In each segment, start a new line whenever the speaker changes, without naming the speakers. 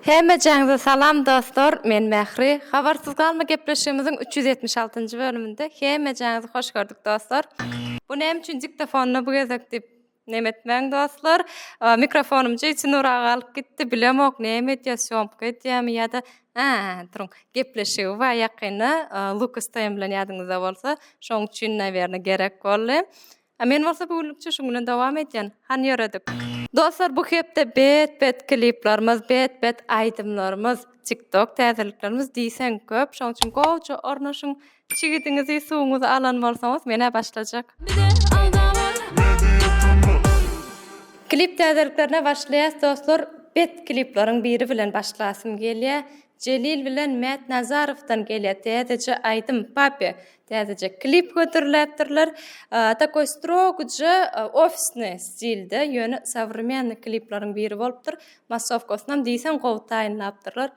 Hemmejaňize salam dostlar, men Mähri. Habarsyz galma gepleşigimiziň 376-njy bölüminde hemmejaňizi hoş gördük dostlar. Bu näme üçin diktofonda bu gezek diýip neme etmäň dostlar. Mikrofonym Jeýtinur aga alyp gitdi, bilemok näme edýär, sýomka edýärmi ýa-da Hä, duruň. Gepleşigi bar ýakynda Lukas TM bilen ýadyňyzda bolsa, şoň üçin nawerno gerek boldy. A men bolsa bu günlükçe şuň bilen dowam edýän. Hany ýöredik. Dostlar bu hepde bet bet kliplerimiz, bet bet aýdymlarymyz, TikTok täzeliklerimiz diýseň köp. Şoň üçin gowja ornaşyň. Çigidiňizi, suwuňyzy alan bolsaňyz men-ä başlajak. Klip täzeliklerine başlaýas dostlar. Bet klipleriň biri bilen başlasym gelýär. Jelil bilen Mät Nazarowdan gelýär täzeje aýdym Papi. Täzeje klip hödürläpdirler. Takoý strogyja ofisnyý stilde, ýöne sowremennyý klipleriň biri bolupdyr. Massowkasynam diýseň gowy taýynlapdyrlar.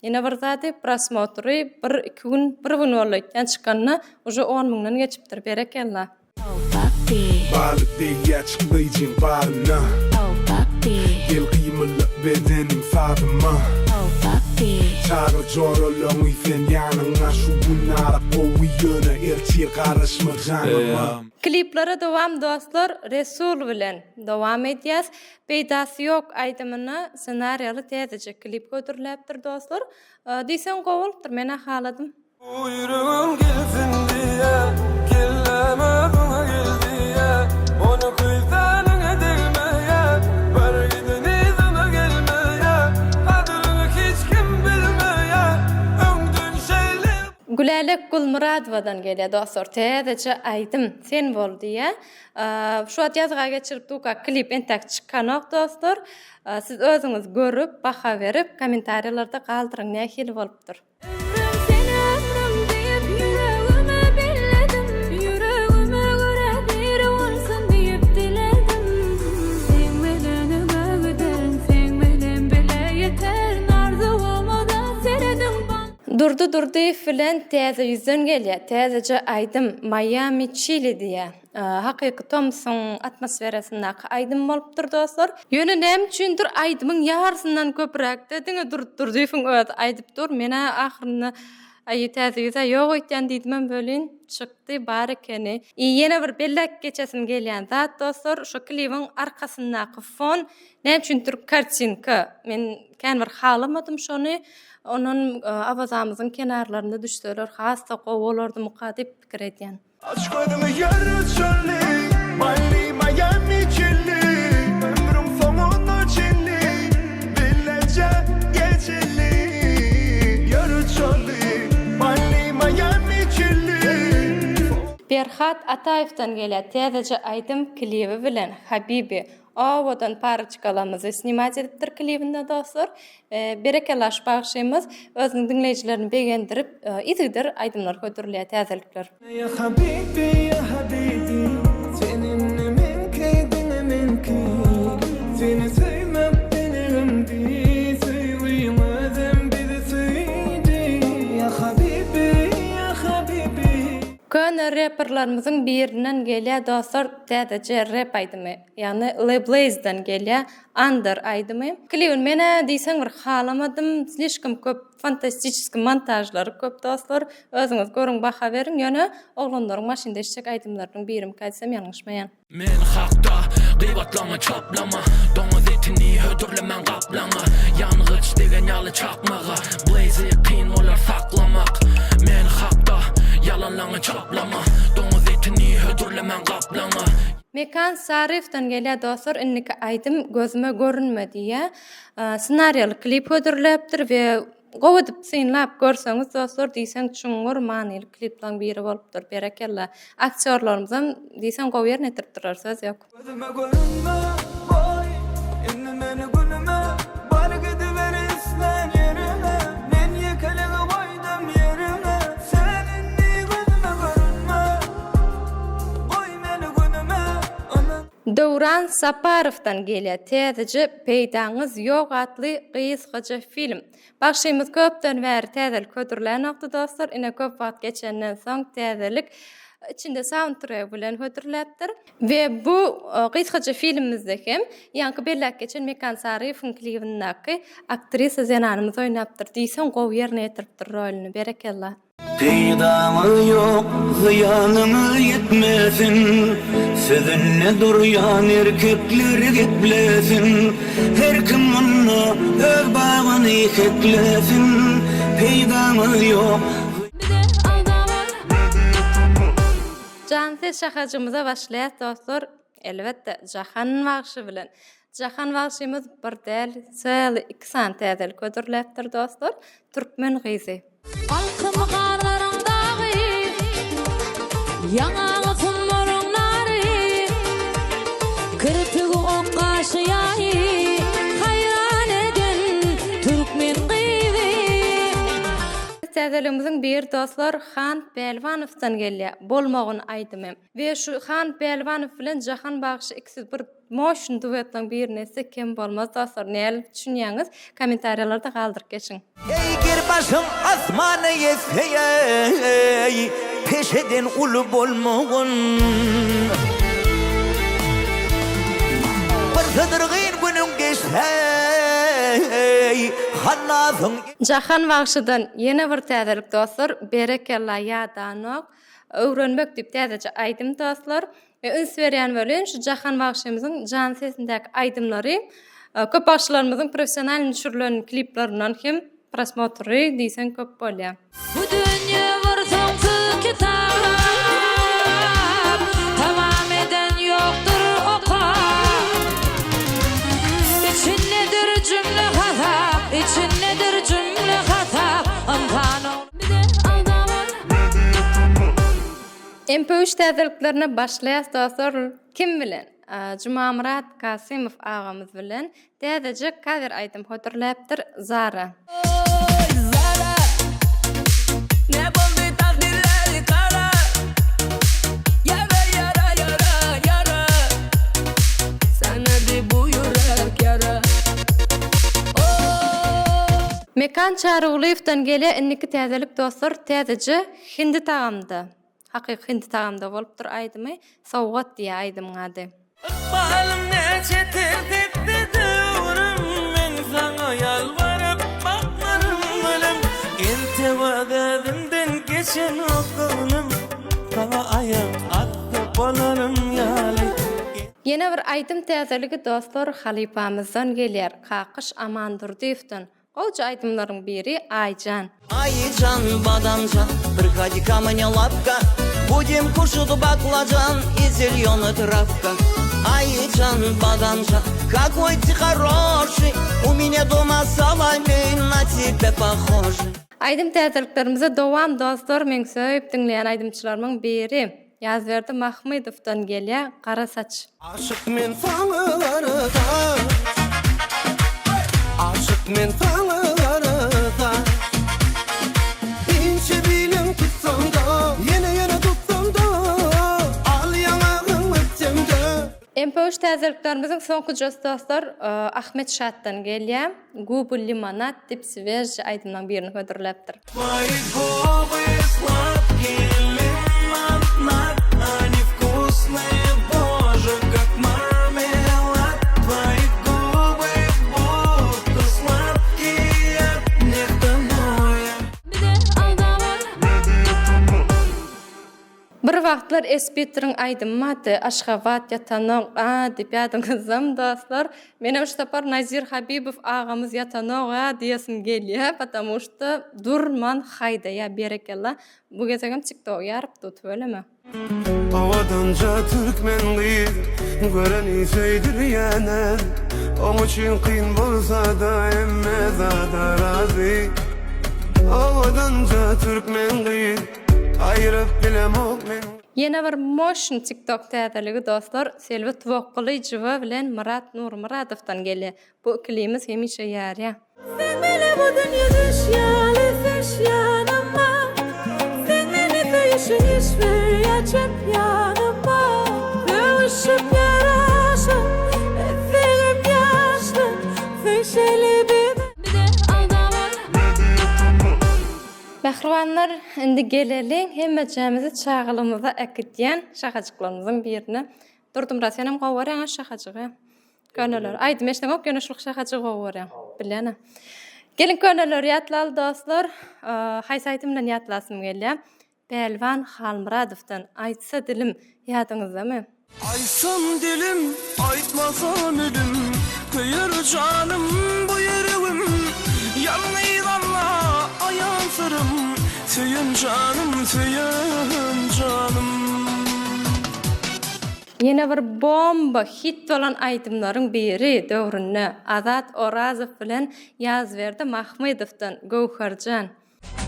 Ýene bir zady prosmotry bir iki gün bir gün boldy öýtýän çykanyna uje on müňden geçipdir berekella.
Balyk degýä çykdaýjyň baryna. Gel gymylda bedeniň sazyma. Çagyr joralaňy sen ýanyňa şu gün arak gowy ýöne ertir garaşma janyma.
Kliplere dowam dostlar Resul bilen dowam edýäs. Peýdasy ýok aýdymyna ssenariýaly täzeje klip hödürläpdir dostlar. Diýseň gowy bolupdyr menä haladym.
Ýüregim gelsin diýe, kelläm özüňe gel diýe, Ony küýsäniňe degmeýä, bir giden yzyna gelmeýä, Gadyryňy hiç kim bilmeýä, öňden şeýle.
Gülälek Gulmyradowadan gelýär dostlar täzeje aýdym Sen bol diýýä. Şu wagt ýazga geçirip durka klip entäk çykanok dostlar. Siz özüňiz görüp baha berip kommentariýalarda galdyryň nähili bolupdyr.
Ömrüm seni ömrüm diýip ýüregime belledim Ýüregime görä biri bolsun diýip diledim Seň bilen öňe giderin seň bilen bile ýeterin Arzuwyma-da serediň bal.
Durdy Durdyýew bilen täze ýüzden gelýär täzeje aýdym Miami Chili diýýär. Hakyky tomsuň atmosferasyndaky aýdym bolupdyr dostlar. Ýöne näme üçindir aýdymyň ýarysyndan köpräkde diňe Durdy Durdyýewiň özi aýdyp dur. Menä ahyrynda aý täze ýüz-ä ýok öýtýän diýdimem welin çykdy bar ekeni. I ýene bir belläp geçesim gelýän zat dostlar şu klibiň arkasyndaky fon näme üçindir kartinka men kän bir halamadym şony. Ondan Awazamyzyň kenarlarynda düşseler has-da gowy bolardymyka diýip pikir edýän.
Aç gözüňi ýör çölli, Bali, Miami, Çilli, Ömrüň soňuna çenli bileje geçeli. Ýör çölli, Bali, Miami, Çilli.
Perhat Ataýewden gelýär täzeje aýdym klibi bilen Habibi owadan paroçkalarymyzy snimat edipdir klibinde dostlar. Berekella şu bagşymyz özüniň diňleýjilerini begendirip yzygider aýdymlar hödürleýär täzelikler.
Ýa habibi ýa habibi sen indi meňki diňe meňki Seni söýmek dilegimdi söýgiň özem bizi söýdi Ýa habibi ýa habibi.
Köne reperlerimiziň birinden gelýär dostlar täzeje rep aýdymy ýagny Le Blaze-den gelýär Under aýdymy. Klibini menä diýseň bir halamadym slişkom köp fantastiçeskiý montažlary köp dostlar özüňiz görüň baha beriň ýöne oglanlaryň maşynda eşitjek aýdymlarynyň birimkä diýsem ýalňyşmaýan.
Men hakda gybatlaňa çaplama Doňuz etini hödürlemäň gaplaňa Ýangyç degen ýaly çakmaga Blazy kyn bolar saklamak Men hakda ýalanlaňa çaplama Doňuz etini hödürlemäň gaplaňa.
Mekan Saryýewden gelýär dostlar indiki aýdym gözüme görünme diýýär. Ssenariýaly klip hödürläpdir we gowy edip synlap görseňiz dostlar diýseň çuňňur manyly kliplaň biri bolupdyr berekella. Aktýorlarymyzam diýseň gowy ýerine ýetiripdirler söz ýok.
Gözüme görünme goý indi meni günüme Bar gidiber islän ýeriňe Men ýekeligi goýdum ýeriňe Sen indi gözüme görünme Goý meni günüme Ynam.
Döwran Saparowdan gelýär täzeje Peýdaňyz ýok atly gysgaja film. Bagşymyz köpden bäri täzelik hödürlänokdy dostlar ine köp wagt geçenden soň täzelik. Içinde saundtrek bilen hödürläpdir. We bu gysgaça filmimizde hem ýaňky belläp geçen Mekan Saryýewiň klibindäki aktrisa zenanymyz oýnapdyr. Diýseň gowy ýerine ýetiripdir rolyny. Berekella.
Peýdaňyz ýok, zyýanyňyz ýetmesin, Sözünde durýan erkekler geplesin, Her kim munda öz bagyny heklesin, Peýdaňyz ýok,
Bize aldama.
Jansyz şahajygymyza başlaýas dostlar. Elbetde Jahan bagşy bilen. Jahan bagşymyz bir däl, çaly iki sany täzelik hödürläpdir dostlar. Türkmen gyzy.
Altyn garlaryň dagy, Ýaňagy sumbaryň nary, Kirpigi ok gaşy ýaýy, Haýran eden türkmen gyzy.
Täzeligimiziň biri dostlar Han Pälwanowdan gelýär Bolmagyn aýdymy. We şu Han Pälwanow bilen Jahan bagşy ikisi bir moşny duetlaň birini etse kem bolmaz dostlar näl düşünýäňiz kommentariýalarda galdyryp geçiň.
Eger başyň asmana ýetse eý, Peşeden uly bolmagyn. Bir sydyrgyn günüň geçse eý, Hallasyň.
Jahan bagşydan ýene bir täzelik dostlar berekella ýadanok öwrenmek diýip täzeje aýdym dostlar we üns berýän welin şu Jahan bagşymyzyň jan sesindäki aýdymlary köp bagşylarymyzyň professionalny düşürilen kliplerinden hem prosmotry diýseň köp bolýar.
Bu dünýe bir soňsuz kitap, Tamam eden ýokdur okap. Içindedir jümle hasap, Içindedir jümle hasap, Ynsan ogly bize aldama.
MP üç täzeliklerine başlaýas dostlar kim bilen? Jumamyrat Kasymow agamyz bilen Täzeje cover aýdym hödürläpdir Zara.
Oý Zara Ne boldy takdyrlar kara Ýara ýara ýara ýara Sanardy bu ýürek ýara Oý.
Mekan Çarygulyýewden gelýär indiki täzelik dostlar täzeje hindi tagamda. Hakyky hindi tagamda bolupdyr aýdymy Sowgat diýýär aýdymyň ady.
Ykbalym näçe ters etse döwrüm Men saňa ýalbaryp bakmaryn gülüm Entek öz-özümden geçenok göwnüm Saňa aýak asty bolarym ýaly.
Ýene bir aýdym täzeligi dostlar halypamyzdan gelýär Kakyş Amandurdyýewden Gowja aýdymlaryň biri Aýjan.
Aýjan badamjan prihodi ka mne lapka Budem kuşat baklajan i zelýona trawka Aýjan badamjan kakoý ty haroşiý U menýa doma solowey na tebýa pohožiý.
Aýdym täzeliklerimize dowam dostlar meň söýüp diňleýän aýdymçylarymyň biri Ýazberdi Mahmydowdan gelýär Gara saç.
Aşyk men saňa gara saç Aşyk men saňa gara saç Inçe biliň tutsamda Ýene ýene tutsamda Al ýaňagyň öpsemde.
MP üç täzeliklerimiziň soňkujasy dostlar Ahmet Şatdan gelýär. Guby limonad diýip svežji aýdymlaň birini hödürläpdir.
Tvoýi guby sladkiý limonad Oni wkusnyý bože kak marmelad Tvoýi guby budto sladkiý ot nich tonu ýa.
Bize aldama.
Bir wagtlar Esbitriň aýdymy bardy, Aşgabat ýatanok a diýip ýadyňyzdamy dostlar? Menem şu sapar Nazir Habibow agamyz ýatanok a diýesim gelýä, потому что durman haýdaýa berekella. Bu gezegem tiktogy ýarypdy tüweleme.
Owadanja türkmen gyz göreni söýdürýäne Oň üçin kyn bolsada hemme zada razy Owadanja türkmen gyz aýryp bilemok men.
Ýene bir moşn tiktok täzeligi dostlar Selbi Tuwakgylyjowa bilen Myrat Nurmyradowdan gelýär. Bu ikilimiz hemişe ýarýa.
Sen meni bu dünýe düş ýaly söýüş ýanyma Sen meni söýüşiň iş berýär çep ýanyma Söýüşip ýaraşyp etsegem ýaşlyk Söýşeli biz Bize aldama.
Mähribanlar, indi geleliň hemmejämizi çagalygymyza äkidýän şahajyklarymyzyň birine. Durdymyrat senem gowy görýäň-ä şahajygy. Köneler. Aýdym eşdeňok, ýöne şul şahajygy gowy görýäň. Bilýän-ä. Geliň köneleri ýatlaly dostlar. Haýsy aýdym bilen ýatlasym gelýär? Pälwan Halmyradowdan Aýtsa dilim ýadyňyzdamy?
Aýtsam dilim, aýtmasam ilim, Köýer janym, bu ýüregim. Ýalňyz Alla aýan syrym, Söýen janym, söýen janym.
Ýene bir bomba hit bolan aýdymlaryň biri döwründe Azat Orazow bilen Ýazberdi Mahmydowdan Göwherjan.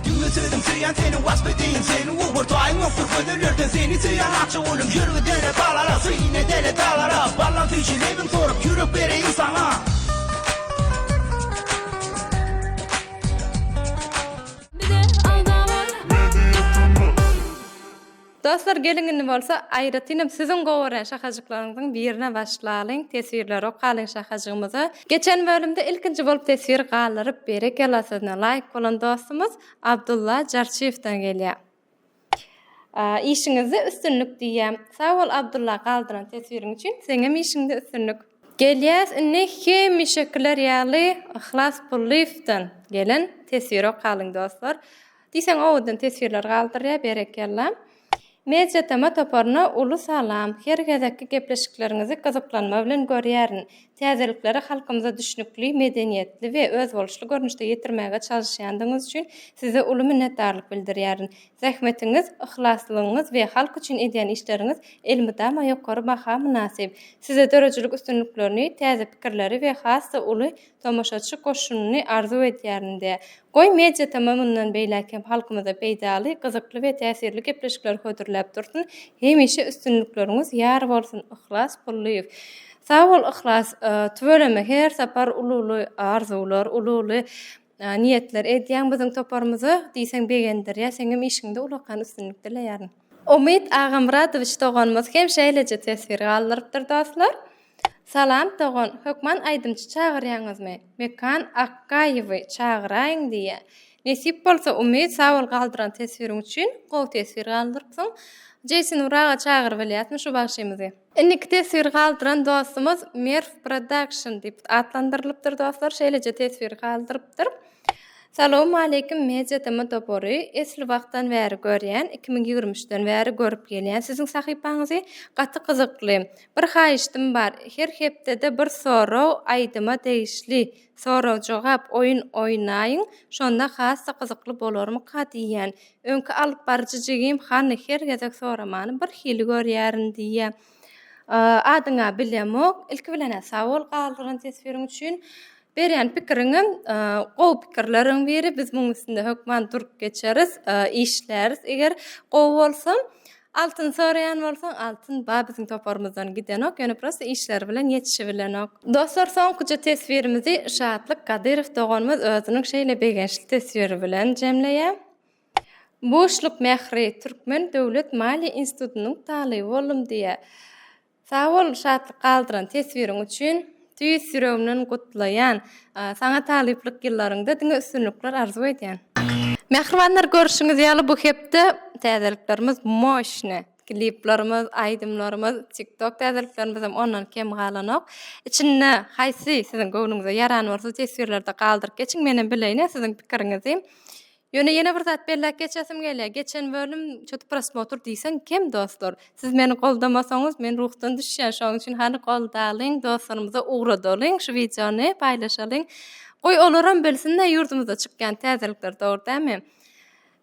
Diňle sözüm söýýän seni wasp edeýin seni Ugur taýyň ýokdur gözellerden seni söýýän akja golum ýörgi dere daglara syn edele daglara Ballam süýji lebiň sorup ýürek bereýin saňa.
Bize agza bol.
Dostlar geliň indi bolsa aýratynam siziň gowy görýän şahajyklaryňyzyň birine başlalyň teswirleri okalyň şahajygymyza. Geçen bölümde ilkinji bolup teswir galdyryp berekella sözüne laýyk bolan dostumyz Abdulla Jarçyýewden gelýär. Işiňizde üstünlik diýýän. Sag bol Abdulla galdyran teswiriň üçin seňem işiňde üstünlik. Gelýäs indi hemişekiler ýaly Yhlas Pullyýewden gelen teswiri okalyň dostlar. Diýseň owadan teswirler galdyrýar berekella. Media TM toparyna uly salam. Her gezekki gepleşikleriňizi gyzyklanma bilen görýärin. Täzelikleri halkymyza düşnükli, medeniýetli we özboluşly görnüşde ýetirmäge çalyşýandygyňyz üçin size uly minnetdarlyk bildirýärin. Zähmetiňiz, yhlaslylygyňyz we halk üçin edýän işleriňiz elmydama ýokary baha mynasyp. Size döredijilik üstünliklerini, täze pikirleri we has-da uly tomaşaçy goşunyny arzuw edýärin de. Goý, Media TM mundan beýläk hem halkymyza peýdaly, gyzykly we täsirli gepleşikleri hödürläp dursun, hemişe üstünlikleriňiz ýar bolsun, Yhlas Pullyýew. Sag bol Yhlas, tüweleme her sapar uly-uly arzuwlar, uly-uly niýetler edýäň biziň toparymyza, diýseň begendirýär, seňem işiňde ullakan üstünlik dileýärin. Umyt Agamyradowiç doganymyz hem şeýleje teswir galdyrypdyr dostlar. Salam dogan, hökman aýdymçy çagyrýaňyzmy? Mekan Akgaýewi çagyraýyň diýýä. Nesip bolsa Umyt sag bol galdyran teswiriň üçin, gowy teswir galdyrypsyň. Jeýsin Uraga çagyrybilýäsmi şu bagşymyzy? Indiki teswir galdyran dostumyz Merw Production diýip atlandyrylypdyr dostlar, şeýleje teswir galdyrypdyr. Salowmaleýkim Media TM topary esli wagtdan bäri görýän 2023-den bäri görüp gelýän siziň sahypaňyzy gaty gyzykly bir haýyştym bar her hepdede bir sorag aýdyma degişli sorag jogap oýun oýnaýyň şonda hasda gyzykly bolarmyka diýýän öňki alyp baryjy jigim hany her gezek soramany bir hili görýärin diýýä adyňa bilemok ilki bilenä sag bol galdyran teswiriň üçin Berýän pikiriňem gowy pikirleriň biri. Biz muň üstünde hökman durup geçeris, işläris. Eger gowy bolsa, altyn soraýan bolsaň, altyn bar biziň toparymyzdan gidenok, ýöne prosta işleri bilen ýetişibilenok. Dostlar soňkuja teswirimizi Şatlyk Kadyrow doganymyz özüniň şeýle begençli teswiri bilen jemleýär. Buşluk Mähri, Türkmen döwlet maliýe institutynyň talyby boldum diýýär. Sag bol Şatlyk galdyran teswiriň üçin tüýs ýüregimden gutlaýan. Saňa talyplyk ýyllaryňda diňe üstünlikler arzuw edýän. Mähribanlar görşüňiz ýaly bu hepde täzeliklerimiz moşny. Kliplerimiz, aýdymlarymyz, TikTok täzeliklerimizem ondan kem galanok. Içinde haýsy siziň göwnüňize ýaran bolsa teswirlerde galdyryp geçiň menem bileýin siziň pikiriňizi. Ýöne ýene bir zat belläp geçesim gelýär. Geçen bölüm çöti prosmotr diýseň kem dostlar. Siz meni goldamasaňyz men ruhdan düşýän. Şonuň üçin hany goldalyň, dostlarymyza ugradalyň şu wideony, paýlaşalyň. Goý olaram bilsin-de ýurdumyzda çykýan täzelikler dogry dälmi?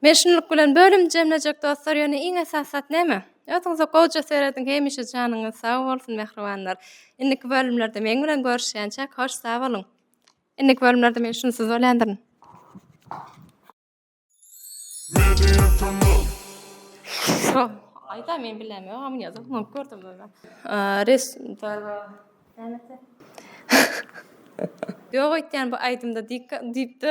Men şunluk bilen bölüm jemlejek dostlar, ýöne iň esasy zat näme? Özüňize gowja serediň, hemişe janyňyz sag bolsun mähribanlar. Indiki bölümlerde meň bilen görüşýänçäk hoş sag boluň. Indiki bölümlerde men şunsuz bolýandyryn. Aýda men bilemok, amyn ýazyp muny gördüm ben. Res Ýok aýtýan bu aýdymda diýip diýip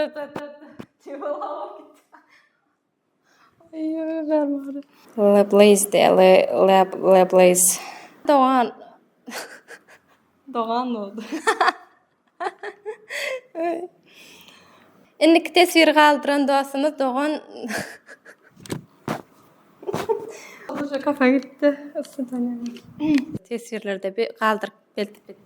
Le Blaze de Le Le Le Blaze. Dogan. Dogan boldy. Indiki teswiri galdyran dostumyz dogan Uje kafa gitdi. Teswirlerde bir galdyryp beltip.